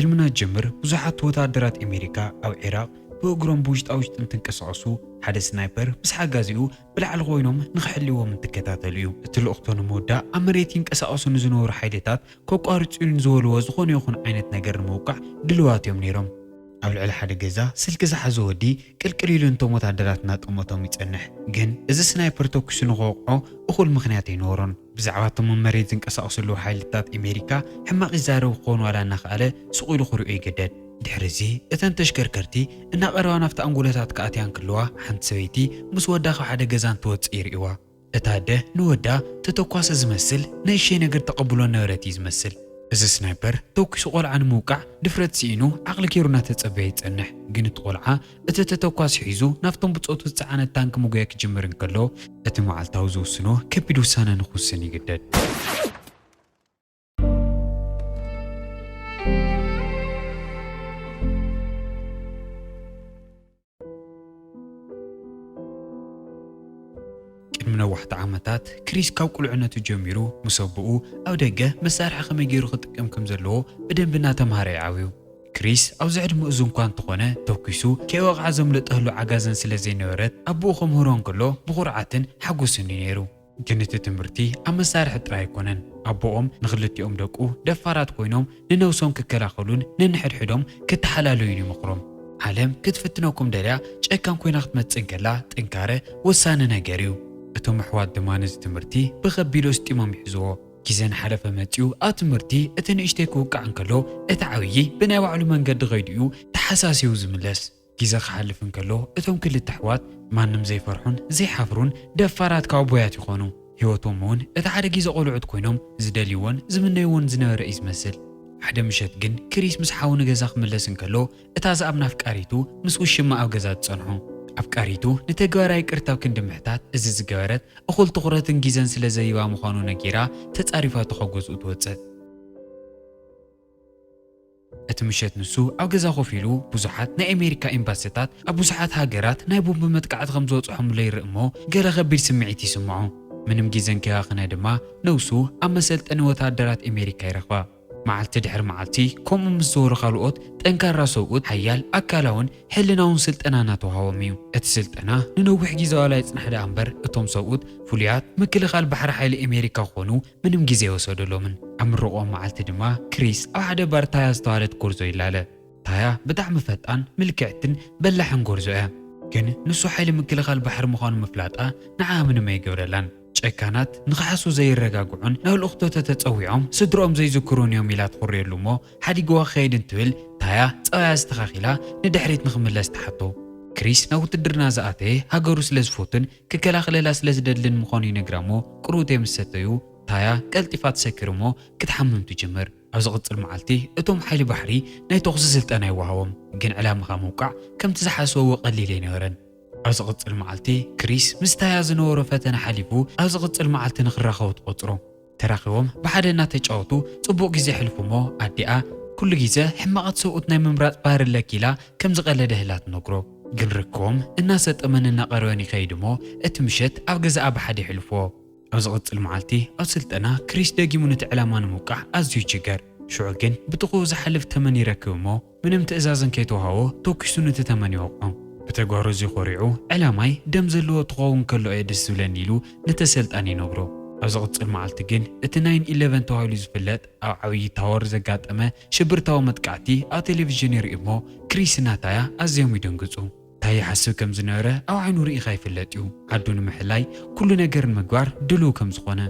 ሕልምና ጀምር ብዙሓት ወታደራት ኣሜሪካ ኣብ ዒራቕ ብእግሮም ብውሽጣ ውሽጢ እንትንቀሳቐሱ፣ ሓደ ስናይፐር ምስ ሓጋዚኡ ብላዕሊ ኮይኖም ንኽሕልዎም እንትከታተሉ እዩ። እቲ ልእኽቶ ንምውዳእ ኣብ መሬት ይንቀሳቐሱ ንዝነበሩ ሓይልታት ከቋርጹ ንዝበልዎ ዝኾነ ይኹን ዓይነት ነገር ንምውቃዕ ድልዋት እዮም ነይሮም። ኣብ ልዕሊ ሓደ ገዛ ስልኪ ዝሓዘ ወዲ ቅልቅል ኢሉ ነቶም ወታደራት እናጠመቶም ይጸንሕ። ግን እዚ ስናይፐር ተኩሱ ንኽወቕዖ እኹል ምኽንያት ኣይነበሮን። ብዛዕባ እቶም ኣብ መሬት ዝንቀሳቐሱ ዘለዉ ሓይልታት ኣሜሪካ ሕማቕ ይዛረብ ክኸውን ዋላ እናኸኣለ ስቕ ኢሉ ክሪኦ ይግደድ። ድሕሪ እዚ እተን ተሽከርከርቲ እናቐረባ ናብቲ ኣንጎሎታት ክኣትያ እንክለዋ፣ ሓንቲ ሰበይቲ ምስ ወዳ ካብ ሓደ ገዛ እንትወጽእ ይርእይዋ። እታ ኣደ ንወዳ ተተኳሰ ዝመስል ንእሽተይ ነገር ተቐብሎ ነበረት እዩ ዝመስል። እዚ ስናይፐር ተኩሱ ቆልዓ ንምውቃዕ ድፍረት ስኢኑ ዓቕሊ ገይሩ እናተጸበየ ይጸንሕ። ግን እቲ ቆልዓ እቲ ተተኳሲ ሒዙ ናብቶም ብጾቱ ዝጸዓነት ታንክ ምጉያ ክጅምር እንከሎ፣ እቲ መዓልታዊ ዝውስኖ ከቢድ ውሳነ ንኽውስን ይግደድ። ቅድሚ ነዋሕቲ ዓመታት ክሪስ ካብ ቁልዕነቱ ጀሚሩ ምስ ኣቦኡ ኣብ ደገ መሳርሒ ከመይ ገይሩ ክጥቀም ከም ዘለዎ ብደንቢ እናተምሃረ እዩ ዓብዩ። ክሪስ ኣብዚ ዕድመኡ እዚ እኳ እንተኾነ ተኩሱ ከይወቕዓ ዘምለጠሉ ዓጋዘን ስለ ዘይነበረት ኣቦኡ ከምህሮ እንከሎ ብኹርዓትን ሓጎስን እዩ ነይሩ። ግን እቲ ትምህርቲ ኣብ መሳርሒ ጥራይ ኣይኮነን። ኣቦኦም ንኽልቲኦም ደቁ ደፋራት ኮይኖም ንነብሶም ክከላኸሉን ነንሕድሕዶም ክተሓላለዩን ይመኽሮም። ዓለም ክትፍትነኩም ደልያ ጨካን ኮይና ክትመጽእ እንከላ ጥንካረ ወሳኒ ነገር እዩ። እቶም ኣሕዋት ድማ ነዚ ትምህርቲ ብኸቢድ ኣስጢሞም ይሕዝዎ። ግዜ እናሓለፈ መጺኡ ኣብ ትምህርቲ እቲ ንእሽተይ ክውቃዕ እንከሎ እቲ ዓብዪ ብናይ ባዕሉ መንገዲ ኸይዱ እዩ ተሓሳሲቡ ዝምለስ። ግዜ ክሓልፍ እንከሎ እቶም ክልተ ኣሕዋት ማንም ዘይፈርሑን ዘይሓፍሩን ደፋራት ካውቦያት ይኾኑ። ህይወቶም እውን እቲ ሓደ ግዜ ቆልዑት ኮይኖም ዝደልይዎን ዝምነይዎን ዝነበረ እዩ ዝመስል። ሓደ ምሸት ግን ክሪስ ምስ ሓው ንገዛ ክምለስ እንከሎ እታ ዝኣምና ኣፍቃሪቱ ምስ ውሽማ ኣብ ገዛ ትጸንሖ። ኣፍቃሪቱ ንተግባራይ ይቅርታ ኣብ ክንዲ ምሕታት እዚ ዝገበረት እኹል ትኹረትን ግዜን ስለ ዘይባ ምዃኑ ነጊራ ተጻሪፋ ተኸጎዝኡ ትወጽእ። እቲ ምሸት ንሱ ኣብ ገዛ ኮፍ ኢሉ ብዙሓት ናይ ኣሜሪካ ኤምባሲታት ኣብ ብዙሓት ሃገራት ናይ ቦምብ መጥቃዕቲ ከም ዝበጽሖምሉ ይርኢ እሞ ገለ ከቢድ ስምዒት ይስምዖ። ምንም ግዜ እንከይባኸነ ድማ ነብሱ ኣብ መሰልጠኒ ወተሃደራት ኣሜሪካ ይረኽባ። መዓልቲ ድሕሪ መዓልቲ ከምኡ ምስ ዝበሩ ካልኦት ጠንካራ ሰብኡት ሓያል ኣካላውን ሕልናውን ስልጠና እናተዋሃቦም እዩ። እቲ ስልጠና ንነዊሕ ግዜ ዋላ ይጽናሕ ደኣ እምበር እቶም ሰብኡት ፍሉያት ምክልኻል ባሕሪ ሓይሊ ኣሜሪካ ክኾኑ ምንም ግዜ ኣይወሰደሎምን። ኣብ ምርቆኦም መዓልቲ ድማ ክሪስ ኣብ ሓደ ባር ታያ ዝተባህለት ጎርዞ ይላለ። ታያ ብጣዕሚ ፈጣን፣ ምልክዕትን በላሕን ጎርዞ እያ። ግን ንሱ ሓይሊ ምክልኻል ባሕሪ ምዃኑ ምፍላጣ ንዓኣ ምንም ኣይገብረላን። ጨካናት፣ ንኽሓሱ ዘይረጋግዑን ናብ ልእኽቶ ተተጸዊዖም ስድርኦም ዘይዝክሩን እዮም ኢላ ትኹርየሉ እሞ ሓዲግዋ ክኸይድ እንትብል ታያ ጸባያ ኣስተኻኺላ ንድሕሪት ንኽምለስ ትሓቶ። ክሪስ ናብ ውትድርና ዝኣተየ ሃገሩ ስለ ዝፈቱን ክከላኸለላ ስለ ዝደልን ምዃኑ ይነግራ እሞ ቅርውተ ምስ ሰተዩ ታያ ቀልጢፋ ትሰክር እሞ ክትሓምም ትጅምር። ኣብ ዝቕጽል መዓልቲ እቶም ሓይሊ ባሕሪ ናይ ተኹሲ ስልጠና ይወሃቦም፣ ግን ዕላምኻ ምውቃዕ ከምቲ ዝሓሰብዎ ቀሊል ኣይነበረን። ኣብ ዝቕጽል መዓልቲ ክሪስ ምስ ታያ ዝነበሮ ፈተነ ሓሊፉ ኣብ ዝቕጽል መዓልቲ ንኽራኸቡ ትቖጽሮ። ተራኺቦም ብሓደ እናተጫወቱ ጽቡቕ ግዜ የሕልፉ እሞ ኣዲኣ ኩሉ ግዜ ሕማቓት ሰብኡት ናይ ምምራጽ ባህሪ ኣለኪ ኢላ ከም ዝቐለደ ህላ ትነግሮ። ግን ርክቦም እናሰጠመን እናቐረበን ይኸይድ እሞ እቲ ምሸት ኣብ ገዛኣ ብሓደ የሕልፍዎ። ኣብ ዝቕጽል መዓልቲ ኣብ ስልጠና ክሪስ ደጊሙ ነቲ ዕላማ ንምውቃዕ ኣዝዩ ይጅገር። ሽዑ ግን ብጥቕኡ ዝሓልፍ ተመን ይረክብ እሞ ምንም ትእዛዝ እንከይተዋህቦ ተኲሱ ነቲ ተመን ይወቕዖ። ብተግባሩ እዚ ኮሪዑ ዕላማይ ደም ዘለዎ ትኸውን ከሎ እየ ደስ ዝብለኒ ኢሉ ነቲ ኣሰልጣኒ ይነግሮ። ኣብ ዝቕጽል መዓልቲ ግን እቲ ናይን ኢለቨን ተባሂሉ ዝፍለጥ ኣብ ዓብዪ ታወር ዘጋጠመ ሽብርታዊ መጥቃዕቲ ኣብ ቴሌቪዥን ይርኢ እሞ ክሪስ እና ታያ ኣዝዮም ይድንግጹ። እንታይ ይሓስብ ከም ዝነበረ ኣብ ዓይኑ ርኢኻ ይፍለጥ እዩ። ዓዱ ንምሕላይ ኩሉ ነገር ንምግባር ድሉው ከም ዝኾነ።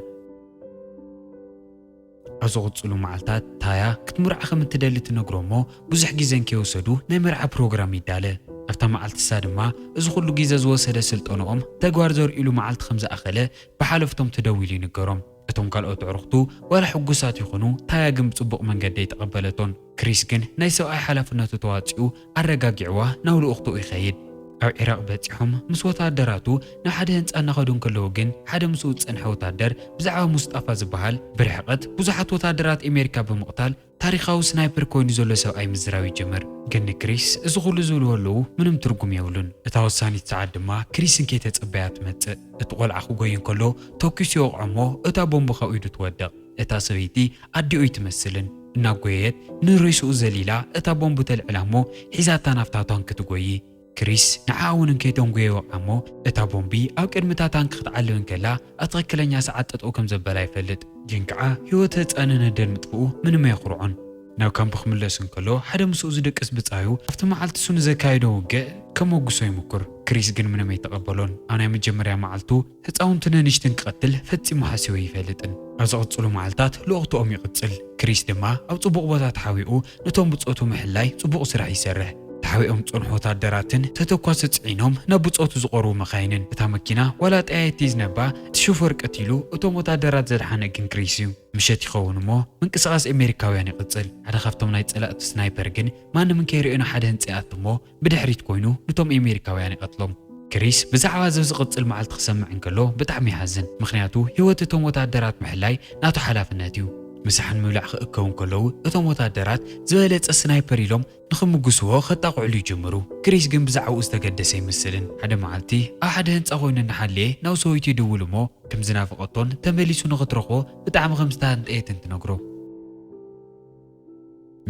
ኣብ ዝቕጽሉ መዓልታት ታያ ክትምርዖ ከም እትደሊ ትነግሮ እሞ ብዙሕ ግዜ እንከይወሰዱ ናይ መርዓ ፕሮግራም ይዳለ። ኣብታ መዓልቲ እሳ ድማ እዚ ኩሉ ግዜ ዝወሰደ ስልጠንኦም ተግባር ዘርእሉ መዓልቲ ከም ዝኣኸለ ብሓለፍቶም ተደዊሉ ይንገሮም። እቶም ካልኦት ኣዕሩኽቱ ዋላ ሕጉሳት ይኹኑ ታያ ግን ብጽቡቕ መንገዲ ኣይተቐበለቶን። ክሪስ ግን ናይ ሰብኣይ ሓላፍነቱ ተዋጺኡ ኣረጋጊዕዋ ናብ ልኡኽትኡ ይኸይድ። ኣብ ዒራቕ በጺሖም ምስ ወታደራቱ ናብ ሓደ ህንጻ እናኸዱ እንከለዉ ግን ሓደ ምስኡ ዝጸንሐ ወታደር ብዛዕባ ሙስጣፋ ዝበሃል ብርሕቐት ብዙሓት ወታደራት ኣሜሪካ ብምቕታል ታሪኻዊ ስናይፐር ኮይኑ ዘሎ ሰብኣይ ምዝራብ ይጅምር። ግን ንክሪስ እዚ ኩሉ ዝብልዎ ኣለዉ ምንም ትርጉም የብሉን። እታ ወሳኒት ሰዓት ድማ ክሪስ እንከይተጸበያ ትመጽእ። እቲ ቆልዓ ክጎይ እንከሎ ተኲሱ ይወቕዖ እሞ እታ ቦምብ ካብ ኢዱ ትወድቕ። እታ ሰበይቲ ኣዲኡ ኣይትመስልን። እናጎየየት ንሬስኡ ዘሊላ እታ ቦምብ ተልዕላ እሞ ሒዛታ ናብታ ታንክ ትጎዪ። ክሪስ ንዓኣ እውን እንከይተንጎየ ይወቕዓ እሞ እታ ቦምቢ ኣብ ቅድሚ እታ ታንክ ክትዓልብ እንከላ ኣብ ትኽክለኛ ሰዓት ጠጠው ከም ዘበላ ይፈልጥ። ግን ከዓ ህይወት ህፃንን ህደን ምጥፍኡ ምንም ኣየኹርዖን። ናብ ካምፕ ክምለስ እንከሎ ሓደ ምስኡ ዝድቅስ ብፃዩ ኣብቲ መዓልቲ እሱ ንዘካየዶ ውግእ ከመጉሶ ይምኩር። ክሪስ ግን ምንም ኣይተቐበሎን። ኣብ ናይ መጀመርያ መዓልቱ ህፃውንቲ ንንሽትን ክቐትል ፈጺሙ ሓሲቡ ኣይፈልጥን። ኣብ ዝቕጽሉ መዓልታት ልኡኽትኦም ይቕጽል። ክሪስ ድማ ኣብ ጽቡቕ ቦታ ተሓቢኡ ነቶም ብጾቱ ምሕላይ ጽቡቕ ስራሕ ይሰርሕ። ተሓቢኦም ዝጸንሑ ወታደራትን ተተኳሲ ጽዒኖም ናብ ብጾቱ ዝቐርቡ መኻይንን እታ መኪና ዋላ ጠያይቲ ዝነባ እቲ ሾፈር ቀቲሉ እቶም ወታደራት ዘድሓነ ግን ክሪስ እዩ። ምሸት ይኸውን እሞ ምንቅስቓስ ኣሜሪካውያን ይቕጽል። ሓደ ካብቶም ናይ ጸላእቲ ስናይፐር ግን ማንም እንከይርእዮ ንሓደ ህንጻ ይኣቱ እሞ ብድሕሪት ኮይኑ ነቶም ኣሜሪካውያን ይቐትሎም። ክሪስ ብዛዕባ እዚ ኣብ ዝቕጽል መዓልቲ ክሰምዕ እንከሎ ብጣዕሚ ይሓዝን፣ ምኽንያቱ ህይወት እቶም ወታደራት ምሕላይ ናቱ ሓላፍነት እዩ። ምሳሕን ምብላዕ ክእከቡ እንከለዉ እቶም ወታደራት ዝበለጸ ስናይፐር ኢሎም ንኽምጉስዎ ከጣቕዕሉ ይጅምሩ። ክሪስ ግን ብዛዕባኡ ዝተገደሰ ኣይመስልን። ሓደ መዓልቲ ኣብ ሓደ ህንጻ ኮይኑ እናሓለየ ናብ ሰበይቱ ይድውል እሞ ከም ዝናፈቐቶን ተመሊሱ ንኽትረኽቦ ብጣዕሚ ከም ዝተሃንጠየትን ትነግሮ።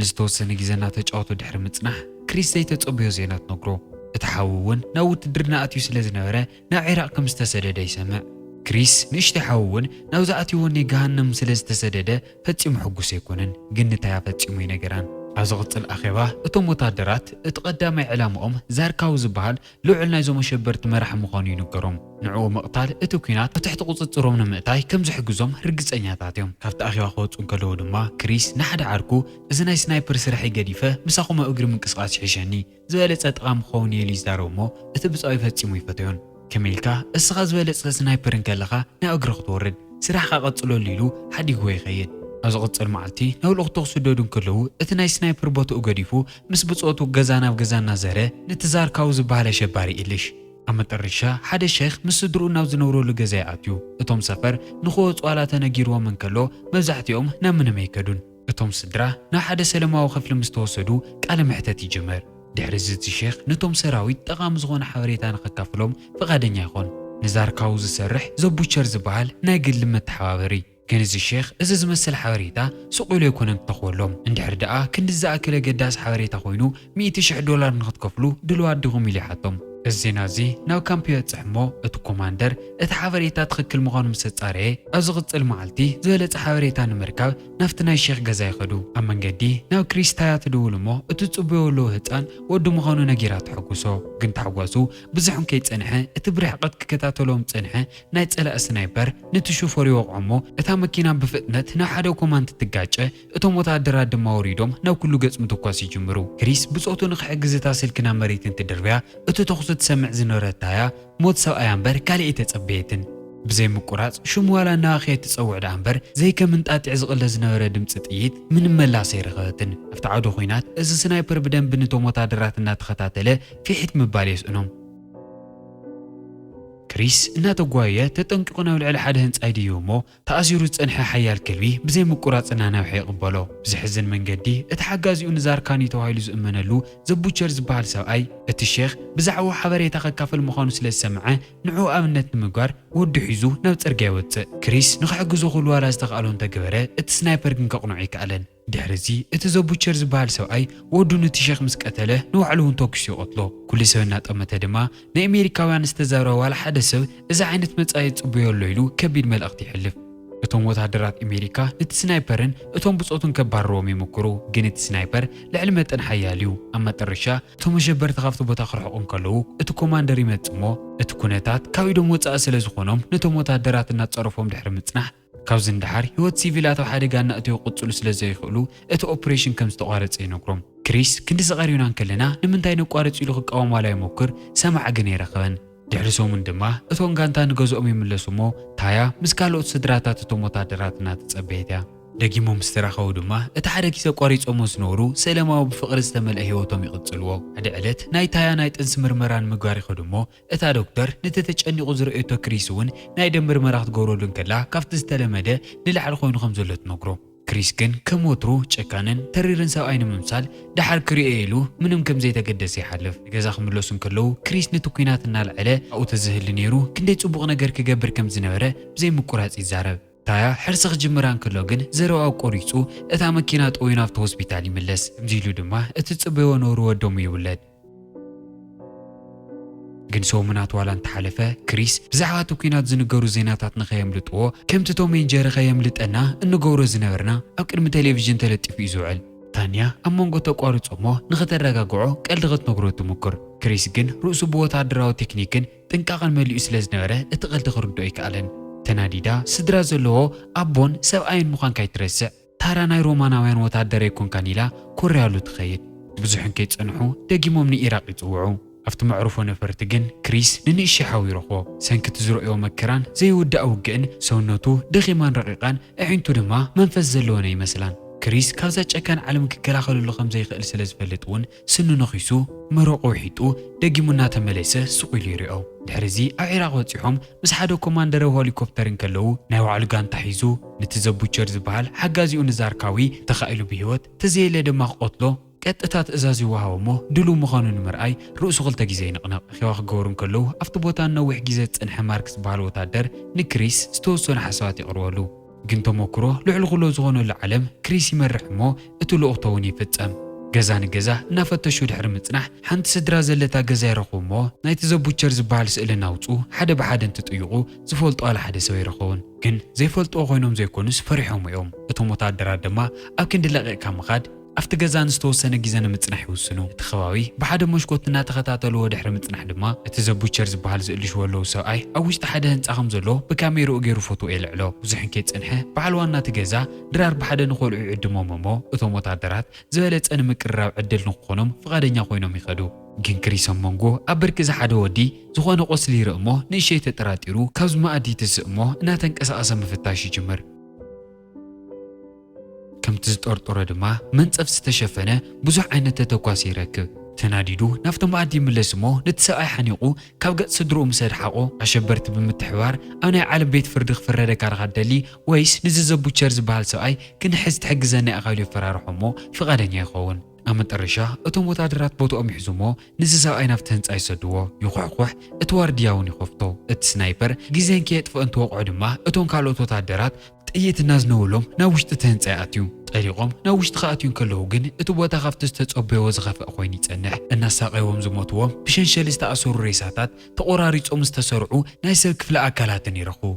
ንዝተወሰነ ግዜ እናተጫወቱ ድሕሪ ምጽናሕ ክሪስ ዘይተጸበዮ ዜና ትነግሮ። እቲ ሓዉ እውን ናብ ውትድርና ኣትዩ ስለ ዝነበረ ናብ ዒራቕ ከም ዝተሰደደ ይሰምዕ። ክሪስ ንእሽተይ ሓዉ እውን ናብዚ ኣትይዎ ናይ ገሃነም ስለ ዝተሰደደ ፈጺሙ ሕጉስ ኣይኮነን፣ ግን ንታያ ፈጺሙ ኣይነገራን። ኣብ ዝቕጽል ኣኼባ እቶም ወታደራት እቲ ቀዳማይ ዕላምኦም ዛርካዊ ዝበሃል ልዑል ናይዞም ኣሸበርቲ መራሒ ምዃኑ ይንገሮም። ንዕኡ ምቕታል እቲ ኲናት ኣብ ትሕቲ ቁጽጽሮም ንምእታይ ከም ዝሕግዞም ርግጸኛታት እዮም። ካብቲ ኣኼባ ክወጹ እንከለዉ ድማ ክሪስ ንሓደ ዓርኩ እዚ ናይ ስናይፐር ስራሐይ ገዲፈ ምሳኹም ኣብ እግሪ ምንቅስቓስ ይሕሸኒ፣ ዝበለጸ ጠቓሚ ክኸውን እየ ኢሉ ይዛረብ እሞ እቲ ብጻዩ ፈጺሙ ኣይፈተዮን። ከመይ ኢልካ እስኻ ዝበለጸ ስናይፐር እንከለኻ ናብ እግሪ ክትወርድ? ስራሕኻ ቀጽለሉ ኢሉ ሓዲግዎ ይኸይድ። ኣብ ዝቕጽል መዓልቲ ናብ ልኡኽቶ ክስደዱ እንከለዉ እቲ ናይ ስናይፐር ቦትኡ ገዲፉ ምስ ብጾቱ ገዛ ናብ ገዛ እናዘረ ነቲ ዛርካዊ ዝበሃል ኣሸባሪ ይእልሽ። ኣብ መጠረሻ ሓደ ሸኽ ምስ ስድርኡ ናብ ዝነብረሉ ገዛ ይኣትዩ። እቶም ሰፈር ንኽወጹ ዋላ ተነጊርዎም እንከሎ መብዛሕትኦም ናብ ምንም ኣይከዱን። እቶም ስድራ ናብ ሓደ ሰለማዊ ክፍሊ ምስ ተወሰዱ ቃለ መሕተት ይጅመር። ድሕሪ እዚ እቲ ሼኽ ነቶም ሰራዊት ጠቓሚ ዝኾነ ሓበሬታ ንኸካፍሎም ፍቓደኛ ይኾን። ንዛርካዊ ዝሰርሕ ዘቡቸር ዝበሃል ናይ ግሊ መተሓባበሪ። ግን እዚ ሼኽ እዚ ዝመስል ሓበሬታ ስቕ ኢሉ ኣይኮነን ክተኽወሎም። እንድሕር ደኣ ክንዲ ዝኣክል ኣገዳሲ ሓበሬታ ኮይኑ ሚእቲ ሽሕ ዶላር ንኽትከፍሉ ድልዋት ዲኹም ኢሉ ይሓቶም። እዚ ዜና እዚ ናብ ካምፕ ይበጽሕ እሞ እቲ ኮማንደር እቲ ሓበሬታ ትኽክል ምዃኑ ምስ ኣጻረየ ኣብ ዝቕጽል መዓልቲ ዝበለጸ ሓበሬታ ንምርካብ ናብቲ ናይ ሼኽ ገዛ ይኸዱ። ኣብ መንገዲ ናብ ክሪስ ታያ ትድውል እሞ እቲ ዝጽበዮ ኣለዎ ህጻን ወዱ ምዃኑ ነጊራ ተሐጉሶ። ግን ታሕጓሱ ብዙሕ እንከይጸንሐ እቲ ብርሕቐት ክከታተሎም ዝጸንሐ ናይ ጸላኢ ስናይፐር ነቲ ሹፈር ይወቕዖ እሞ እታ መኪና ብፍጥነት ናብ ሓደ ኮማንድ ትጋጨ። እቶም ወተሃደራት ድማ ወሪዶም ናብ ኩሉ ገጽ ምትኳስ ይጅምሩ። ክሪስ ብጾቱ ንኽሕግዝ እታ ስልኪ ናብ መሬት እንትድርብያ እቲ ተኹሲ ትሰምዕ ዝነበረት ታያ ሞት ሰብኣያ እምበር ካልእ ኣይተጸበየትን። ብዘይ ምቁራጽ ሽሙ ዋላ እናበኸየት ትጸውዕ ደኣ እምበር ዘይከም እንጣጢዕ ዝቕለ ዝነበረ ድምጺ ጥይት ምንም መላስ ኣይረኸበትን። ኣብቲ ዓውደ ኲናት እዚ ስናይፐር ብደንቢ ነቶም ወተሃደራት እናተኸታተለ ፊሒት ምባል የስእኖም። ክሪስ እናተጓየየ ተጠንቂቑ ናብ ልዕሊ ሓደ ህንጻ ይድይብ እሞ ተኣሲሩ ዝጸንሐ ሓያል ከልቢ ብዘይ ምቁራጽ እናነብሐ ይቕበሎ። ብዘሕዝን መንገዲ እቲ ሓጋዚኡ ንዛርካኒ ተባሂሉ ዝእመነሉ ዘቡቸር ዝበሃል ሰብኣይ እቲ ሼኽ ብዛዕባኡ ሓበሬታ ከካፍል ምዃኑ ስለ ዝሰምዐ ንዕኡ ኣብነት ንምግባር ወዱ ሒዙ ናብ ጽርግያ ይወጽእ። ክሪስ ንኽሕግዞ ኩሉ ዋላ ዝተኻእሎ እንተገበረ እቲ ስናይፐር ግን ከቕንዖ ኣይከኣለን። ድሕሪ እዚ እቲ ዘቡቸር ዝበሃል ሰብኣይ ወዱ ነቲ ሼኽ ምስ ቀተለ ንባዕሉ እውን ተኩሱ ይቐትሎ። ኩሉ ሰብ እናጠመተ ድማ ንኣሜሪካውያን ዝተዛረበ ዋላ ሓደ ሰብ እዚ ዓይነት መጻኢ ይጽበዮ ኣሎ ኢሉ ከቢድ መልእኽቲ የሕልፍ። እቶም ወተሃደራት ኣሜሪካ ነቲ ስናይፐርን እቶም ብጾቱን ከባርርዎም ይምክሩ፣ ግን እቲ ስናይፐር ልዕሊ መጠን ሓያል እዩ። ኣብ መጠረሻ እቶም ኣሸበርቲ ካብቲ ቦታ ክርሕቑ እንከለዉ እቲ ኮማንደር ይመጽእ እሞ እቲ ኩነታት ካብ ኢዶም ወጻኢ ስለ ዝኾኖም ነቶም ወተሃደራት እናጸረፎም ድሕሪ ምጽናሕ ካብዚ ንደሓር ህይወት ሲቪላት ኣብ ሓደጋ እናእተዩ ክቕጽሉ ስለ ዘይኽእሉ እቲ ኦፕሬሽን ከም ዝተቋረጸ ይነግሮም። ክሪስ ክንድዚ ቀሪብና እንከለና ንምንታይ ነቋርጽ ኢሉ ክቃወም ዋላ ይሞክር፣ ሰማዒ ግን ኣይረኸበን። ድሕሪ ሰሙን ድማ እቶም ጋንታ ንገዝኦም ይምለሱ እሞ ታያ ምስ ካልኦት ስድራታት እቶም ወታደራት እናተጸበየት እያ። ደጊሞም ምስ ተራኸቡ ድማ እቲ ሓደ ግዜ ኣቋሪጾሞ ዝነበሩ ሰለማዊ ብፍቕሪ ዝተመልአ ህይወቶም ይቕጽልዎ። ሓደ ዕለት ናይ ታያ ናይ ጥንሲ ምርመራ ንምግባር ይኸዱ እሞ እታ ዶክተር ነቲ ተጨኒቑ ዝረኣየቶ ክሪስ እውን ናይ ደም ምርመራ ክትገብረሉ እንከላ ካብቲ ዝተለመደ ንላዕሊ ኮይኑ ከም ዘሎ ትነግሮ። ክሪስ ግን ከም ወትሩ ጨካንን ተሪርን ሰብኣይ ንምምሳል ደሓር ክሪኦ ኢሉ ምንም ከም ዘይተገደሰ ይሓልፍ። ንገዛ ክምለሱ እንከለዉ ክሪስ ነቲ ኲናት እናልዐለ ኣብኡ ተዝህሉ ነይሩ ክንደይ ጽቡቕ ነገር ክገብር ከም ዝነበረ ብዘይምቁራጽ ይዛረብ። ታያ ሕርሲ ክጅምራ እንከሎ ግን ዘረባኡ ቆሪጹ እታ መኪና ጠውዩ ናብቲ ሆስፒታል ይምለስ። ከምዚ ኢሉ ድማ እቲ ጽበዮ ነውሪ ወዶሙ ይውለድ። ግን ሰሙናት ዋላ እንተሓለፈ፣ ክሪስ ብዛዕባ እቲ ኲናት ዝንገሩ ዜናታት ንኸየምልጥዎ፣ ከምቲ ቶም ኤንድ ጀሪ ከየምልጠና እንገብሮ ዝነበርና ኣብ ቅድሚ ቴሌቪዥን ተለጢፉ እዩ ዝውዕል። ታንያ ኣብ መንጎ ተቋርጾ እሞ ንኸተረጋግዖ ቀልዲ ክትነግሮ ትሙክር። ክሪስ ግን ርእሱ ብወታደራዊ ቴክኒክን ጥንቃቐን መሊኡ ስለ ዝነበረ እቲ ቀልዲ ክርድኦ ኣይከኣለን። ተናዲዳ ስድራ ዘለዎ ኣቦን ሰብኣይን ምዃንካ ኣይትረስዕ። ታራ ናይ ሮማናውያን ወታደር ኣይኮንካን ኢላ ኮርያሉ ትኸይድ። ብዙሕ እንከይጸንሑ ደጊሞም ንኢራቕ ይጽውዑ። ኣብቲ መዕርፎ ነፈርቲ ግን ክሪስ ንንእሽቶ ሓው ይረኽቦ። ሰንኪ እቲ ዝረእዮ መከራን ዘይውዳእ ውግእን ሰውነቱ ደኺማን ረቒቓን፣ ኣዒንቱ ድማ መንፈስ ዘለወን ኣይመስላን። ክሪስ ካብዛ ጨካን ዓለም ክከላኸለሉ ከም ዘይኽእል ስለ ዝፈልጥ እውን ስኑ ነኺሱ መረቑ ውሒጡ ደጊሙ እናተመለሰ ስቕ ኢሉ ይሪኦ። ድሕሪ እዚ ኣብ ዒራቕ በጺሖም ምስ ሓደ ኮማንደር ኣብ ሄሊኮፕተር እንከለዉ ናይ ባዕሉ ጋንታ ሒዙ ነቲ ዘቡቸር ዝበሃል ሓጋዚኡ ንዛርካዊ ተኻኢሉ ብህይወት ተዘየለ ድማ ክቐትሎ ቀጥታ ትእዛዝ ይወሃቦ እሞ ድሉው ምዃኑ ንምርኣይ ርእሱ ክልተ ግዜ ይንቕነቕ። ኣኼባ ክገብሩ እንከለዉ ኣብቲ ቦታ ንነዊሕ ግዜ ዝጸንሐ ማርክ ዝበሃል ወታደር ንክሪስ ዝተወሰኑ ሓሳባት የቕርበሉ። ግን ተመክሮ ልዕሊ ኩሎ ዝኾነሉ ዓለም ክሪስ ይመርሕ እሞ እቲ ልኡኽቶ እውን ይፍጸም። ገዛ ንገዛ እናፈተሹ ድሕሪ ምጽናሕ ሓንቲ ስድራ ዘለታ ገዛ ይረኽቡ እሞ ናይቲ ዘቡቸር ዝበሃል ስእሊ እናውጹ ሓደ ብሓደ እንትጥይቑ ዝፈልጦ ዋላ ሓደ ሰብ ኣይረኸቡን። ግን ዘይፈልጥዎ ኮይኖም ዘይኮኑስ ፈሪሖም እዮም። እቶም ወታደራት ድማ ኣብ ክንዲ ለቒቕካ ምኻድ ኣብቲ ገዛ ንዝተወሰነ ግዜ ንምጽናሕ ይውስኑ። እቲ ከባቢ ብሓደ መስኮት እናተኸታተልዎ ድሕሪ ምጽናሕ ድማ እቲ ዘቡቸር ዝበሃል ዝእልሽዎ ኣለዉ ሰብኣይ ኣብ ውሽጢ ሓደ ህንጻ ከም ዘሎ ብካሜርኡ ገይሩ ፎቶ የልዕሎ። ብዙሕ እንከይጸንሐ በዓል ዋና እቲ ገዛ ድራር ብሓደ ንኾልዑ ይዕድሞም እሞ እቶም ወታደራት ዝበለጸ ንምቅርራብ ዕድል ንክኾኖም ፍቓደኛ ኮይኖም ይኸዱ። ግን ክሪስ ኣብ መንጎ ኣብ ብርኪ ዝሓደ ወዲ ዝኾነ ቆስሊ ይርኢ እሞ ንእሸይ ተጠራጢሩ ካብዚ መኣዲ ትስእ እሞ እናተንቀሳቐሰ ምፍታሽ ይጅምር። ከምቲ ዝጠርጠሮ ድማ መንጸፍ ዝተሸፈነ ብዙሕ ዓይነት ተተኳሲ ይረክብ። ተናዲዱ ናብቲ መኣዲ ይምለስ እሞ ነቲ ሰብኣይ ሓኒቑ ካብ ገጽ ስድርኡ ምስ ኣድሓቖ ኣሸበርቲ ብምትሕባር ኣብ ናይ ዓለም ቤት ፍርዲ ክፍረደካ ዲኻ ትደሊ ወይስ ንዚ ዘቡቸር ዝበሃል ሰብኣይ ክንሕዝ ትሕግዘና ኢኻ ኢሉ የፈራርሖ እሞ ፍቓደኛ ይኸውን። ኣብ መጠረሻ እቶም ወታደራት ቦትኦም ይሕዙ እሞ ንዚ ሰብኣይ ናብቲ ህንጻ ይሰድዎ። ይኹሕኩሕ፣ እቲ ዋርድያ እውን ይኸፍቶ። እቲ ስናይፐር ግዜ እንከየጥፍኦ እንትወቕዖ ድማ እቶም ካልኦት ወታደራት ጥይት እናዝነውሎም ናብ ውሽጢ እቲ ህንጻ ይኣትዩ። ጠሊቖም ናብ ውሽጢ ክኣትዩ እንከለዉ ግን እቲ ቦታ ካብቲ ዝተጸበይዎ ዝኸፍአ ኮይኑ ይጸንሕ። እናሳቐይዎም ዝሞትዎም ብሸንሸል ዝተኣሰሩ ሬሳታት ተቖራሪጾም ዝተሰርዑ ናይ ሰብ ክፍለ ኣካላትን ይረኽቡ።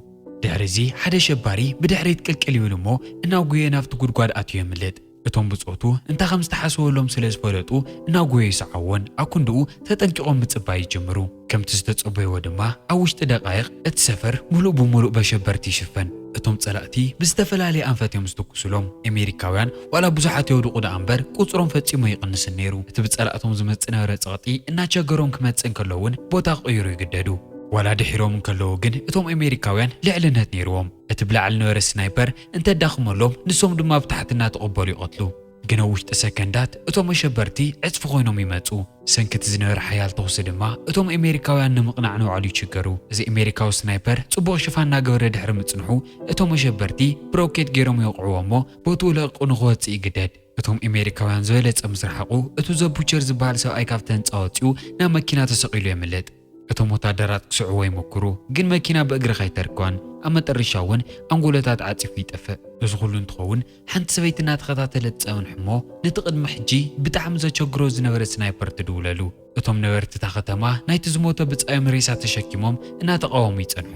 ድሕሪ እዚ ሓደ ሸባሪ ብድሕሪት ቅልቅል ይብል እሞ እናጉየ ናብቲ ጉድጓድ ኣትዩ የምልጥ። እቶም ብጾቱ እንታይ ከም ዝተሓሰበሎም ስለ ዝፈለጡ እናጎየ ይስዓዎን ኣብ ክንድኡ ተጠንቂቖም ምጽባይ ይጅምሩ። ከምቲ ዝተጸበይዎ ድማ ኣብ ውሽጢ ደቃይቕ እቲ ሰፈር ሙሉእ ብሙሉእ በሸበርቲ ይሽፈን። እቶም ጸላእቲ ብዝተፈላለየ ኣንፈት እዮም ዝትኩሱሎም። ኣሜሪካውያን ዋላ ብዙሓት የውድቑ ደኣ እምበር ቁጽሮም ፈጺሙ ኣይቕንስን ነይሩ። እቲ ብጸላእቶም ዝመጽእ ነበረ ጸቕጢ እናቸገሮም ክመጽእ እንከሎ እውን ቦታ ክቕይሩ ይግደዱ። ዋላ ድሒሮም እንከለዉ ግን እቶም ኣሜሪካውያን ልዕልነት ነይርዎም። እቲ ብላዕሊ ነበረ ስናይፐር እንተዳኽመሎም ንሶም ድማ ብታሕቲ እናተቐበሉ ይቐትሉ። ግን ኣብ ውሽጢ ሰከንዳት እቶም ኣሸበርቲ ዕጽፊ ኮይኖም ይመጹ። ሰንኪ እቲ ዝነበረ ሓያል ተኹሲ ድማ እቶም ኣሜሪካውያን ንምቕናዕ ንባዕሉ ይችገሩ። እዚ ኣሜሪካዊ ስናይፐር ጽቡቕ ሽፋን እናገበረ ድሕሪ ምጽንሑ እቶም ኣሸበርቲ ብሮኬት ገይሮም ይወቕዕዎ እሞ ቦትኡ ለቒቑ ንኽወጽእ ይግደድ። እቶም ኣሜሪካውያን ዝበለጸ ምስ ረሓቑ እቲ ዘቡቸር ዝበሃል ሰብኣይ ካብቲ ህንጻ ወጺኡ ናብ መኪና ተሰቒሉ የምልጥ። እቶም ወታደራት ክስዕዎ ይሞክሩ፣ ግን መኪና ብእግሪ ከይተርክባን ኣብ መጠረሻ እውን ኣንጎሎታት ዓጺፉ ይጠፍእ። እዚ ኩሉ እንትኸውን ሓንቲ ሰበይቲ እናተኸታተለት ትጸንሕ እሞ ነቲ ቅድሚ ሕጂ ብጣዕሚ ዘቸግሮ ዝነበረ ስናይፐር ትድውለሉ። እቶም ነበርቲ እታ ከተማ ናይቲ ዝሞተ ብጻዮም ሬሳ ተሸኪሞም እናተቓወሙ ይጸንሑ።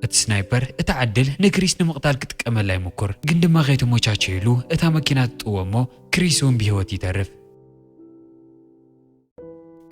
እቲ ስናይፐር እታ ዕድል ንክሪስ ንምቕታል ክጥቀመላ ይምኩር፣ ግን ድማ ከይተመቻቸየሉ እታ መኪና ትጥወ እሞ ክሪስ እውን ብህይወት ይተርፍ።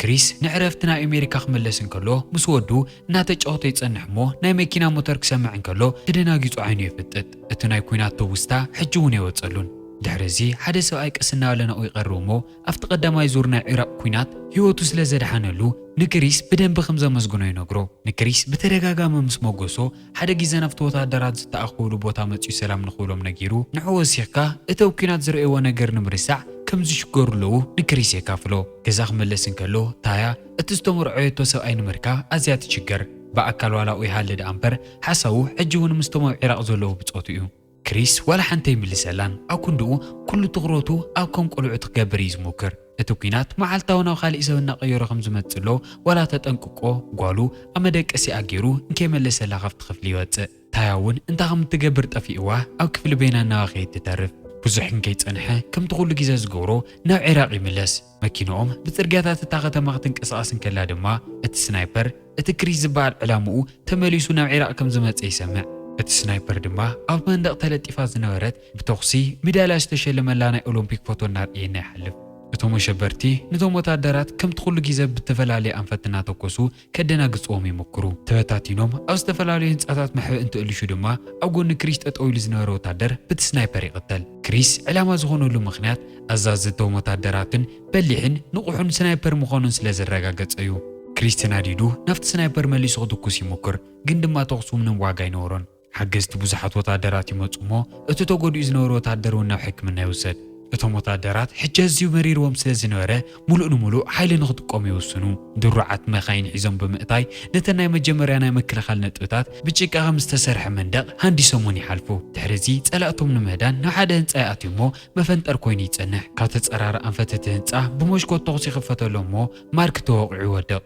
ክሪስ ንዕረፍቲ ናብ ኣሜሪካ ክምለስ እንከሎ ምስ ወዱ እናተጫወተ ይጸንሕ እሞ ናይ መኪና ሞተር ክሰምዕ እንከሎ ተደናጊጹ ዓይኑ የፍጥጥ። እቲ ናይ ኲናት ትውስታ ሕጂ እውን ኣይወጸሉን። ድሕሪ እዚ ሓደ ሰብኣይ ቀስ እናበለ ናብኡ ይቐርብ እሞ ኣብቲ ቀዳማይ ዙር ናይ ዒራቕ ኲናት ህይወቱ ስለ ዘድሓነሉ ንክሪስ ብደንቢ ከም ዘመስግኖ ይነግሮ። ንክሪስ ብተደጋጋሚ ምስ መጎሶ ሓደ ግዜ ናብቲ ወታደራት ዝተኣኸብሉ ቦታ መጺኡ ሰላም ንኽብሎም ነጊሩ ንዕኡ ወሲኽካ እቲ ኣብ ኲናት ዝረእይዎ ነገር ንምርሳዕ ከም ዝሽገሩ ኣለዉ ንክሪስ የካፍሎ። ገዛ ክመለስ እንከሎ ታያ እቲ ዝተመርዐየቶ ሰብኣይ ንምርካብ ኣዝያ ትችገር። ብኣካል ዋላ ኣብኡ ይሃሊ ደኣ እምበር ሓሳቡ ሕጂ እውን ምስቶም ኣብ ዒራቕ ዘለዉ ብጾቱ እዩ። ክሪስ ዋላ ሓንቲ ኣይምልሰላን። ኣብ ክንድኡ ኩሉ ትኹረቱ ኣብ ከም ቆልዑ ክገብር እዩ ዝሞክር። እቲ ኲናት መዓልታዊ ናብ ካልእ ሰብ እናቐየሮ ከም ዝመጽእ ኣሎ ዋላ ተጠንቅቆ፣ ጓሉ ኣብ መደቀሲኣ ገይሩ እንከይመለሰላ ካብቲ ክፍሊ ይወጽእ። ታያ እውን እንታይ ከም እትገብር ጠፊእዋ ኣብ ክፍሊ በይና እናባኸየት ትተርፍ። ብዙሕ እንከይጸንሐ ከምቲ ኩሉ ግዜ ዝገብሮ ናብ ዒራቕ ይምለስ። መኪንኦም ብጽርግያታት እታ ከተማ ክትንቀሳቐስ እንከላ ድማ እቲ ስናይፐር እቲ ክሪስ ዝበሃል ዕላምኡ ተመሊሱ ናብ ዒራቕ ከም ዝመጸ ይሰምዕ። እቲ ስናይፐር ድማ ኣብ መንደቕ ተለጢፋ ዝነበረት ብተኹሲ ሚዳልያ ዝተሸለመላ ናይ ኦሎምፒክ ፎቶ እናርእየና ይሓልፍ። እቶም ኣሸበርቲ ነቶም ወታደራት ከምቲ ኩሉ ግዜ ብተፈላለየ ኣንፈት እናተኮሱ ከደናግጽዎም ይምክሩ። ተበታቲኖም ኣብ ዝተፈላለዩ ህንጻታት መሕብእ እንትእልሹ ድማ ኣብ ጎኒ ክሪስ ጠጠው ኢሉ ዝነበረ ወታደር ብቲ ስናይፐር ይቕተል። ክሪስ ዕላማ ዝኾነሉ ምኽንያት ኣዛዝቶም ወታደራትን በሊሕን ንቑሑን ስናይፐር ምዃኑን ስለ ዘረጋገጸ እዩ። ክሪስ ተናዲዱ ናብቲ ስናይፐር መሊሱ ክትኩስ ይምክር፣ ግን ድማ ተኹሱ ምንም ዋጋ ኣይነበሮን። ሓገዝቲ ብዙሓት ወታደራት ይመጹ እሞ እቲ ተጎዲኡ ዝነበረ ወታደር እውን ናብ ሕክምና ይውሰድ። እቶም ወታደራት ሕጂ ኣዝዩ መሪርዎም ስለ ዝነበረ ምሉእ ንምሉእ ሓይሊ ንኽጥቀሙ ይውስኑ። ድሩዓት መኻይን ሒዞም ብምእታይ ነተን ናይ መጀመርያ ናይ ምክልኻል ነጥብታት ብጭቃ ከም ዝተሰርሐ መንደቕ ሃንዲሶም እውን ይሓልፉ። ድሕሪ እዚ ጸላእቶም ንምህዳን ናብ ሓደ ህንጻ ይኣትዩ እሞ መፈንጠር ኮይኑ ይጸንሕ። ካብ ተጸራሪ ኣንፈት እቲ ህንጻ ብሞሽኮት ተኹሲ ይኽፈተሎም እሞ ማርክ ተወቒዑ ይወድቕ።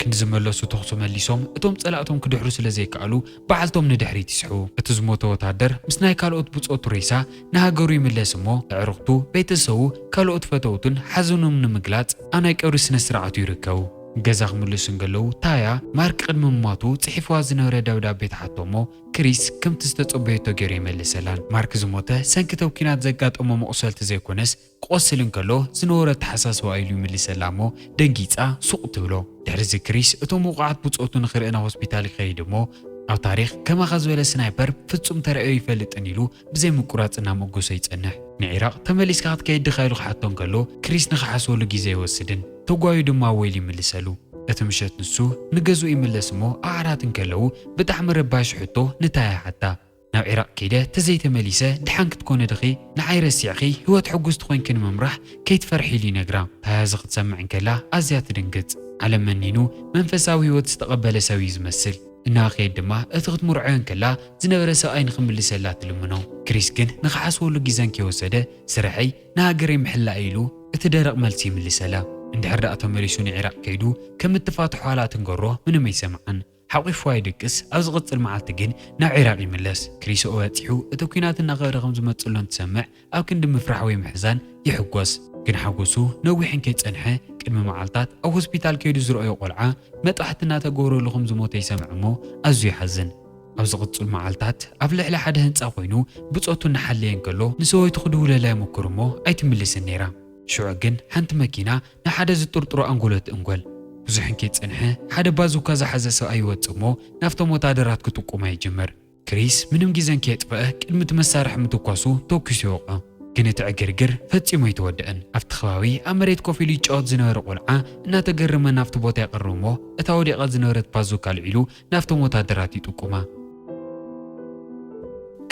ክንዲ ዝመለሱ ተኹሲ መሊሶም እቶም ጸላእቶም ክድሕሩ ስለ ዘይከኣሉ በዓልቶም ንድሕሪት ይስሕቡ። እቲ ዝሞተ ወታደር ምስ ናይ ካልኦት ብጾቱ ሬሳ ንሃገሩ ይምለስ እሞ ኣዕሩኽቱ፣ ቤተሰቡ፣ ካልኦት ፈተውቱን ሓዘኖም ንምግላጽ ኣብ ናይ ቀብሪ ስነ ስርዓቱ ይርከቡ። ገዛ ክምልሱ እንከለዉ ታያ ማርክ ቅድሚ ምሟቱ ጽሒፍዋ ዝነበረ ደብዳቤ ትሓቶ እሞ ክሪስ ከምቲ ዝተጸበየቶ ገይሩ ይመልሰላን። ማርክ ዝሞተ ሰንኪ እቲ ኲናት ዘጋጠሞ መቑሰልቲ ዘይኮነስ ክቖስል እንከሎ ዝነበሮ ኣተሓሳስባ ኢሉ ይምልሰላ እሞ ደንጊጻ ሱቕ ትብሎ። ድሕሪዚ ክሪስ እቶም ውቑዓት ብጾቱ ንኽርኢ ናብ ሆስፒታል ይኸይድ እሞ ኣብ ታሪኽ ከማኻ ዝበለ ስናይፐር ፍጹም ተራእዮ ይፈልጥን ኢሉ ብዘይ ምቁራጽ እናመጎሶ ይጸንሕ። ንዒራቕ ተመሊስካ ክትከይድ ድኻ ኢሉ ክሓቶ እንከሎ ክሪስ ንኽሓስበሉ ግዜ ኣይወስድን። ተጓዩ ድማ እወ ኢሉ ይምልሰሉ። እቲ ምሸት ንሱ ንገዝኡ ይምለስ እሞ ኣብ ዓራት እንከለዉ ብጣዕሚ ረባሺ ሕቶ ንታያ ይሓታ። ናብ ዒራቕ ከይደ ተዘይተመሊሰ ደሓን ክትኮኒ ድኺ? ንዓይ ረሲዕኺ ህይወት ሕጉስቲ ኮይንኪ ንምምራሕ ከይትፈርሒ ኢሉ ይነግራ። ታያ እዚ ክትሰምዕ እንከላ ኣዝያ ትድንግጽ። ዓለም መኒኑ መንፈሳዊ ህይወት ዝተቐበለ ሰብ እዩ ዝመስል። እናኸየድ ድማ እቲ ክትምርዖ እንከላ ዝነበረ ሰብኣይ ንኽምልሰላ ትልምኖ። ክሪስ ግን ንኽሓስበሉ ግዘ እንከይወሰደ ስርሐይ ንሃገረይ ምሕላእ ኢሉ እቲ ደረቕ መልሲ ይምልሰላ። እንድሕር ደኣ ተመሊሱ ንዒራቕ ከይዱ ከም እትፋትሖ ዋላ ትንገሮ ምንም ኣይሰምዓን። ሓቒፍዋ ይድቅስ። ኣብ ዝቕጽል መዓልቲ ግን ናብ ዒራቕ ይምለስ። ክሪስ ኣብኡ በጺሑ እቲ ኲናት እናኸበደ ከም ዝመጽእ ኣሎ እንትሰምዕ ኣብ ክንዲ ምፍራሕ ወይ ምሕዛን ይሕጎስ። ግን ሓጎሱ ነዊሕ እንከይጸንሐ ቅድሚ መዓልታት ኣብ ሆስፒታል ከይዱ ዝረኣዮ ቆልዓ መጥባሕቲ እናተገበረሉ ከም ዝሞተ ይሰምዕ እሞ ኣዝዩ ይሓዝን። ኣብ ዝቕጽል መዓልታት ኣብ ልዕሊ ሓደ ህንጻ ኮይኑ ብጾቱ እናሓለየ እንከሎ ንሰበይቱ ክድውለላ ይምክር እሞ ኣይትምልስን ነይራ። ሽዑ ግን ሓንቲ መኪና ንሓደ ዝጥርጥሮ ኣንጎሎ ትእንጎል። ብዙሕ እንከይጸንሐ ሓደ ባዙካ ዝሓዘ ሰብኣይ ይወጽእ እሞ ናብቶም ወታደራት ክጥቁማ ይጅምር። ክሪስ ምንም ግዜ እንከየጥፈአ ቅድሚ እቲ መሳርሒ ምትኳሱ ተኲሱ ይወቕዖ። ግን እቲ ዕግርግር ፈጺሙ ኣይተወደአን። ኣብቲ ከባቢ ኣብ መሬት ኮፍ ኢሉ ይጫወት ዝነበረ ቆልዓ እናተገረመ ናብቲ ቦታ ይቐርብ እሞ እታ ወዲቓ ዝነበረት ባዙካ ኣልዒሉ ናብቶም ወታደራት ይጥቁማ።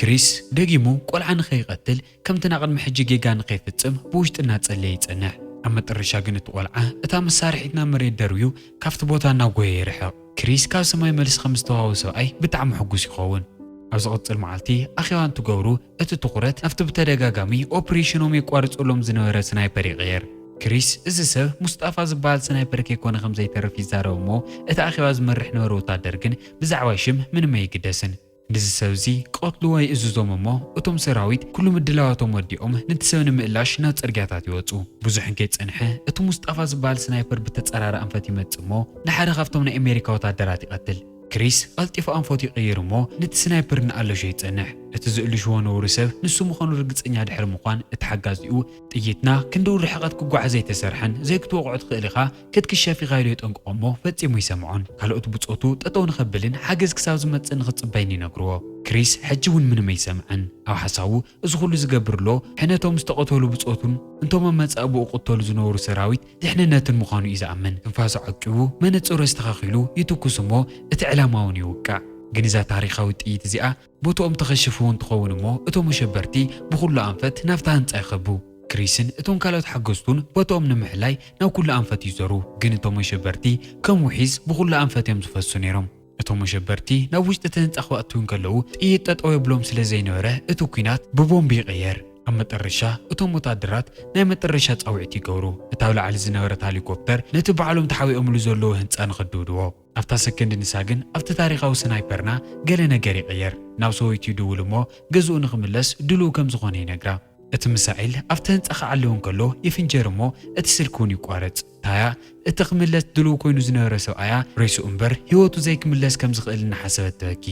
ክሪስ ደጊሙ ቆልዓ ንኸይቐትል ከምቲ ናቕድሚ ሕጂ ጌጋ ንኸይፍጽም ብውሽጢ እናጸለየ ይጸንሕ። ኣብ መጠረሻ ግን እቲ ቆልዓ እታ መሳርሒት ናብ መሬት ደርብዩ ካብቲ ቦታ እናጎየ ይርሕቕ። ክሪስ ካብ ሰማይ መልሲ ከም ዝተዋህቦ ሰብኣይ ብጣዕሚ ሕጉስ ይኸውን። ኣብ ዝቕጽል መዓልቲ ኣኼባ እንትገብሩ እቲ ትኹረት ኣብቲ ብተደጋጋሚ ኦፕሬሽኖም የቋርጸሎም ዝነበረ ስናይፐር ይቕየር። ክሪስ እዚ ሰብ ሙስጣፋ ዝበሃል ስናይፐር ከይኮነ ከም ዘይተርፍ ይዛረብ እሞ እቲ ኣኼባ ዝመርሕ ነበረ ወታደር ግን ብዛዕባ ሽም ምንም ኣይግደስን። ንዚ ሰብ እዚ ክቐትልዎ ይእዝዞም እሞ እቶም ሰራዊት ኩሉ ምድላዋቶም ወዲኦም ነቲ ሰብ ንምእላሽ ናብ ጽርግያታት ይወጹ። ብዙሕ እንከይጸንሐ እቲ ሙስጣፋ ዝበሃል ስናይፐር ብተጸራሪ ኣንፈት ይመጽእ እሞ ንሓደ ካብቶም ናይ ኣሜሪካ ወታደራት ይቐትል። ክሪስ ቀልጢፉ ኣንፈቱ ይቕይር እሞ ነቲ ስናይፐር እናኣለሾ ይጸንሕ። እቲ ዝእልሽዎ ነውሪ ሰብ ንሱ ምዃኑ ርግጸኛ ድሕሪ ምዃን እቲ ሓጋዚኡ ጥይትና ክንድኡ ርሕቐት ክጓዓዝ ኣይተሰርሐን፣ ዘይክትወቕዖ ትኽእል ኢኻ፣ ክትክሸፍ ኢኻ ኢሉ የጠንቅቖ እሞ ፈጺሙ ኣይሰምዖን። ካልኦት ብጾቱ ጠጠው ንኸብልን ሓገዝ ክሳብ ዝመጽእ ንኽጽበይን ይነግርዎ። ክሪስ ሕጂ እውን ምንም ኣይሰምዐን። ኣብ ሓሳቡ እዚ ኩሉ ዝገብር ኣሎ ሕነቶም ዝተቐተሉ ብጾቱን እንቶም ኣብ መጻኢ ብኡ ቅተሉ ዝነበሩ ሰራዊት ድሕንነትን ምዃኑ እዩ ዝኣምን። ትንፋሱ ዓቂቡ መነጽሩ ኣስተኻኺሉ ይትኩስ እሞ እቲ ዕላማ እውን ይውቃዕ። ግን እዛ ታሪኻዊት ጥይት እዚኣ ቦትኦም ተኸሽፍዎ እንትኸውን እሞ እቶም ኣሸበርቲ ብኹሉ ኣንፈት ናብታ ህንጻ ይኸቡ። ክሪስን እቶም ካልኦት ሓገዝቱን ቦትኦም ንምሕላይ ናብ ኩሉ ኣንፈት ይዞሩ። ግን እቶም ኣሸበርቲ ከም ውሒዝ ብኹሉ ኣንፈት እዮም ዝፈሱ ነይሮም። እቶም ኣሸበርቲ ናብ ውሽጢ እቲ ህንጻ ክኣትዉ እንከለዉ ጥይት ጠጠው የብሎም ስለ ዘይነበረ እቲ ኲናት ብቦምብ ይቕየር። ኣብ መጠረሻ እቶም ወታደራት ናይ መጠረሻ ጻውዒት ይገብሩ። እታ ኣብ ላዕሊ ዝነበረት ሄሊኮፕተር ነቲ ባዕሎም ተሓቢኦምሉ ዘለዉ ህንጻ ንኽድብድቦ ኣብታ ሰከንድ ንሳ ግን ኣብቲ ታሪኻዊ ስናይፐርና ገለ ነገር ይቕየር። ናብ ሰበይቱ ይድውል እሞ ገዝኡ ንኽምለስ ድሉው ከም ዝኾነ ይነግራ። እቲ ሚሳኤል ኣብቲ ህንጻ ክዓልብ እንከሎ ይፍንጀር እሞ እቲ ስልኪ እውን ይቋረጽ። ታያ እቲ ክምለስ ድሉው ኮይኑ ዝነበረ ሰብኣያ ሬስኡ እምበር ህይወቱ ዘይክምለስ ከም ዝኽእል እናሓሰበት ትበኪ።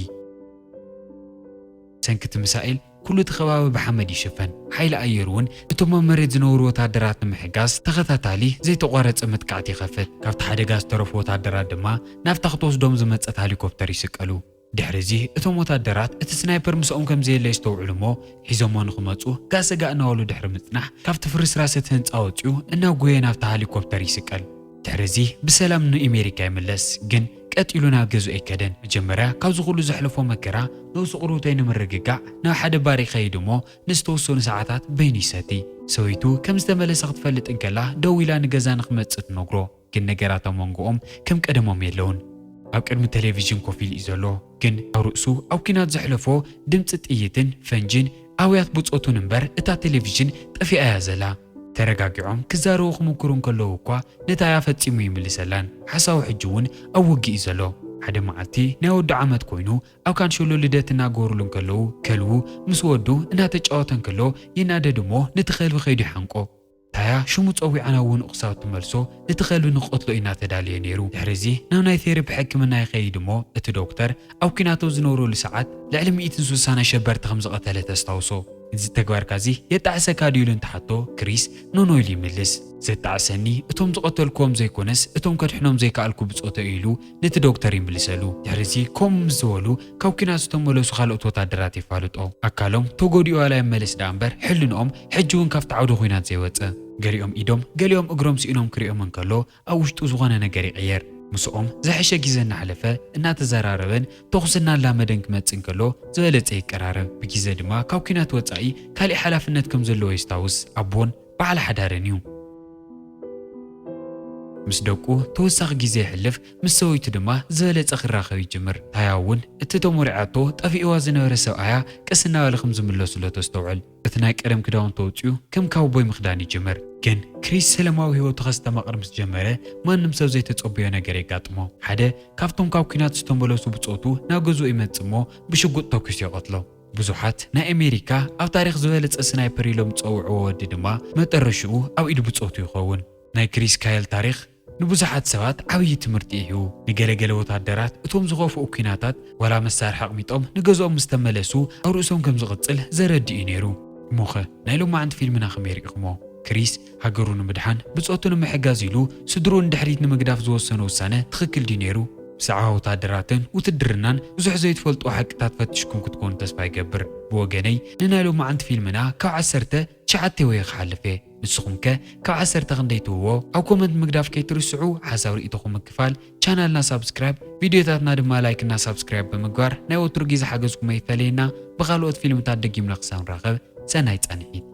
ሰንኪ እቲ ሚሳኤል ኩሉ እቲ ከባቢ ብሓመድ ይሽፈን። ሓይሊ ኣየር እውን እቶም ኣብ መሬት ዝነበሩ ወታደራት ንምሕጋዝ ተኸታታሊ ዘይተቋረጸ መጥቃዕቲ ይኸፍት። ካብቲ ሓደጋ ዝተረፉ ወታደራት ድማ ናብታ ክትወስዶም ዝመጸት ሄሊኮፕተር ይስቀሉ። ድሕሪ እዚ እቶም ወታደራት እቲ ስናይፐር ምስኦም ከም ዘየለ የስተውዕሉ እሞ ሒዞሞ ንኽመጹ ጋሰጋ እናበሉ ድሕሪ ምጽናሕ ካብቲ ፍርስራስ እቲ ህንጻ ወጺኡ እናጎየ ናብታ ሄሊኮፕተር ይስቀል። ድሕሪ እዚ ብሰላም ንኤሜሪካ ይምለስ፣ ግን ቀጢሉ ናብ ገዝኡ ኣይከደን። መጀመርያ ካብዚ ኩሉ ዘሕለፎ መከራ ነብሱ ቁርብተይ ንምርግጋዕ ናብ ሓደ ባር ይኸይድ እሞ ንዝተወሰኑ ሰዓታት በይኑ ይሰቲ። ሰበይቱ ከም ዝተመለሰ ክትፈልጥ እንከላ ደው ኢላ ንገዛ ንኽመጽእ ትነግሮ። ግን ነገራት ኣብ መንጎኦም ከም ቀደሞም የለውን። ኣብ ቅድሚ ቴሌቪዥን ኮፍ ኢሉ እዩ ዘሎ፣ ግን ኣብ ርእሱ ኣብ ኲናት ዘሕለፎ ድምጺ ጥይትን ፈንጅን ኣውያት ብጾቱን እምበር እታ ቴሌቪዥን ጠፊኣ እያ ዘላ። ተረጋጊዖም ክዛረቡ ክምክሩ እንከለዉ እኳ ንታያ ፈጺሙ ይምልሰላን። ሓሳቡ ሕጂ እውን ኣብ ውግእ እዩ ዘሎ። ሓደ መዓልቲ ናይ ወዱ ዓመት ኮይኑ ኣብ ካንሸሎ ልደት እናገበሩሉ እንከለዉ ከልቡ ምስ ወዱ እናተጫወተ እንከሎ ይናደድ እሞ ነቲ ከልቢ ከይዱ ይሓንቆ። ታያ ሽሙ ጸዊዓ ናብ ውንኡ ክሳብ ትመልሶ ነቲ ከልቢ ንክቐትሎ እዩ እናተዳለየ ነይሩ። ድሕሪ እዚ ናብ ናይ ቴራፒ ሕክምና ይኸይድ እሞ እቲ ዶክተር ኣብ ኲናት ኣብ ዝነብረሉ ሰዓት ልዕሊ ሚእትን ስሳን ኣሸበርቲ ከም ዝቐተለ ተስታውሶ። እዚ ተግባርካ እዚ የጣዕሰካ ድዩ ኢሉ እንትሓቶ ክሪስ ኖኖ ኢሉ ይምልስ። ዘጣዕሰኒ እቶም ዝቐተልክዎም ዘይኮነስ እቶም ከድሕኖም ዘይከኣልኩ ብጾተይ ኢሉ ነቲ ዶክተር ይምልሰሉ። ድሕሪ እዚ ከምኡ ምስ ዝበሉ ካብ ኲናት ዝተመለሱ ካልኦት ወታደራት የፋልጦ። ኣካሎም ተጎዲኡ ዋላ ይመለስ ደኣ እምበር ሕልንኦም ሕጂ እውን ካብቲ ዓውዲ ኲናት ዘይወጸ። ገሊኦም ኢዶም ገሊኦም እግሮም ስኢኖም ክሪኦም እንከሎ ኣብ ውሽጡ ዝኾነ ነገር ይቕየር። ምስኦም ዝሐሸ ግዜ እናሕለፈ እናተዘራረበን ተኹሲ እናላመደን ክመጽእ እንከሎ ዝበለጸ ይቀራረብ። ብግዜ ድማ ካብ ኲናት ወጻኢ ካሊእ ሓላፍነት ከም ዘለዎ የስታውስ። ኣቦን በዓል ሓዳርን እዩ። ምስ ደቁ ተወሳኺ ግዜ የሕልፍ፣ ምስ ሰበይቱ ድማ ዝበለጸ ክራኸብ ይጅምር። ታያ እውን እቲ ተሞሪዓቶ ጠፊእዋ ዝነበረ ሰብኣያ ቀስ እናበለ ከም ዝምለስሎ ተስተውዕል። እቲ ናይ ቀደም ክዳውንቱ ኣውጺኡ ከም ካውቦይ ምኽዳን ይጅምር። ግን ክሪስ ሰለማዊ ህይወቱ ከስተማቕር ምስ ጀመረ ማንም ሰብ ዘይተጸበዮ ነገር የጋጥሞ። ሓደ ካብቶም ካብ ኲናት ዝተመለሱ ብጾቱ ናብ ገዝኡ ይመጽእ እሞ ብሽጉጥ ተኲሱ ይቐትሎ። ብዙሓት ናይ ኣሜሪካ ኣብ ታሪኽ ዝበለጸ ስናይፐር ኢሎም ዝጸውዕዎ ወዲ ድማ መጠረሽኡ ኣብ ኢድ ብጾቱ ይኸውን። ናይ ክሪስ ካየል ታሪኽ ንብዙሓት ሰባት ዓብዪ ትምህርቲ እዩ። ንገለገለ ወታደራት እቶም ዝኸፍኡ ኲናታት ዋላ መሳርሒ ኣቕሚጦም ንገዝኦም ምስ ተመለሱ ኣብ ርእሶም ከም ዝቕጽል ዘረድእ እዩ ነይሩ። እሞኸ ናይ ሎማዓንቲ ፊልምና ከመይ ርኢኹሞ? ክሪስ ሃገሩ ንምድሓን ብጾቱ ንምሕጋዝ ኢሉ ስድርኡ ንድሕሪት ንምግዳፍ ዝወሰኖ ውሳነ ትኽክል ድዩ ነይሩ? ብዛዕባ ወታደራትን ውትድርናን ብዙሕ ዘይትፈልጥዎ ሓቅታት ፈቲሽኩም ክትኮኑ ተስፋ ይገብር። ብወገነይ ንናይ ሎማዓንቲ ፊልምና ካብ ዓሰርተ ትሽዓተ ወይ ክሓልፍ እየ። ንስኹም ከ ካብ ዓሰርተ ክንደይ ትህብዎ? ኣብ ኮመንት ምግዳፍ ከይትርስዑ። ሓሳብ ርእይቶኹም ምክፋል፣ ቻናልና ሳብስክራይብ፣ ቪድዮታትና ድማ ላይክ እና ሳብስክራይብ ብምግባር ናይ ወትሩ ግዜ ሓገዝኩም ኣይፈለየና። ብኻልኦት ፊልምታት ደጊምና ክሳብ ንራኸብ ሰናይ ጻንሒት።